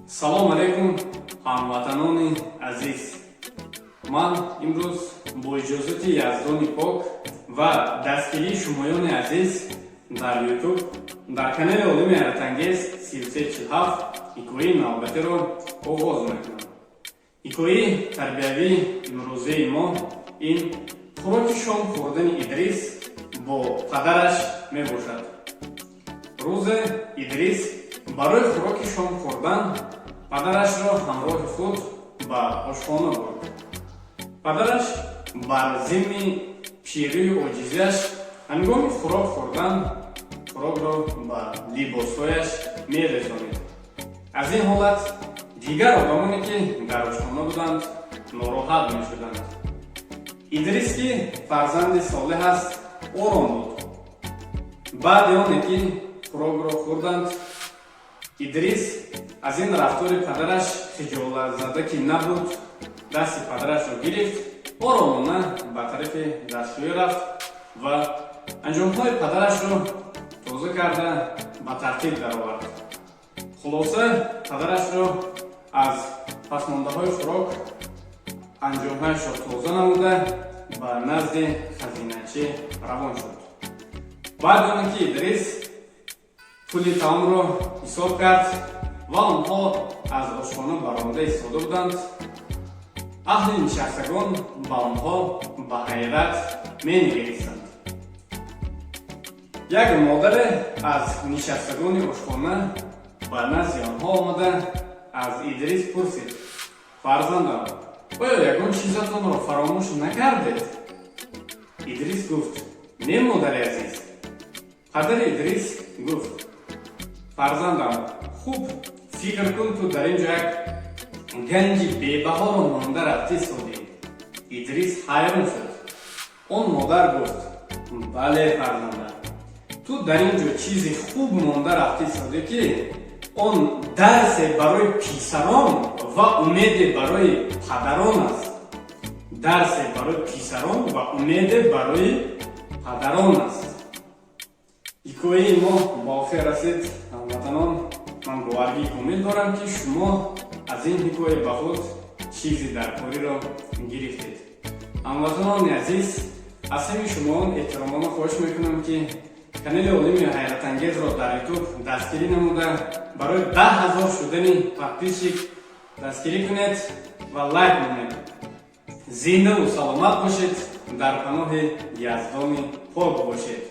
Салом алейкум, ҳамватанони азиз! Ман имрӯз бо иҷозати Яздони пок ва дастгирии шумоёни азиз дар Ютуб, дар канали Олими ҳайратангез 3347 ҳикояи навбатиро оғоз мекунам. Ҳикояи тарбиявии имрӯзаи мо ин хӯроки шом хӯрдани Идрис бо падараш мебошад. Рӯзе Идрис барои хӯроки шом хӯрдан падарашро ҳамроҳи худ ба ошхона бурд. Падараш бар зимми пирию оҷизиаш ҳангоми хӯрок хӯрдан хӯрокро ба либосҳояш мерезонид. Аз ин ҳолат дигар одамоне, ки дар ошхона буданд, нороҳат мешуданд. Идрис, ки фарзанди солеҳ аст, ором буд. Баъди оне ки хӯрокро хӯрданд, Идрис аз ин рафтори падараш хиҷолатзада ки набуд, дасти падарашро гирифт, оромона ба тарафи дастшӯӣ рафт ва анҷомҳои падарашро тоза карда, ба тартиб даровард. Хулоса, падарашро аз пасмондаҳои хӯрок анҷомҳояшро тоза намуда, ба назди хазиначӣ равон шуд. Баъди оне ки Идрис пули таомро ҳисоб кард ва онҳо аз ошхона баромада истода буданд, аҳли нишастагон ба онҳо ба ҳайрат менигаристанд. Як модаре аз нишастагони ошхона ба назди онҳо омада, аз Идрис пурсид: «Фарзандам, оё ягон чизатонро фаромӯш накардед?» Идрис гуфт: «Не, модари азиз». Падари Идрис гуфт: «Фарзандам, хуб фикр кун, ту дар ин ҷо як ганҷи бебаҳоро монда рафтӣ истодӣ». Идрис ҳайрон шуд. Он модар гуфт: «Бале, фарзандам, ту дар ин ҷо чизи хуб монда рафтӣ истодӣ, ки он дарсе барои писарон ва умеде барои падарон аст. Дарсе барои писарон ва умеде барои падарон аст». Ҳикояи мо ба охир расид. Ҳамватанон, ман боварии комил дорам, ки шумо аз ин ҳикоя ба худ чизи даркориро гирифтед. Ҳамватанони азиз, аз ҳамаи шумоон эҳтиромона хоҳиш мекунам, ки канали Олими ҳайратангезро дар Ютуб дастгирӣ намуда, барои 10 000 шудани подписчик дастгирӣ кунед ва лайк монед. Зиндаву саломат бошед, дар паноҳи Яздони пок бошед.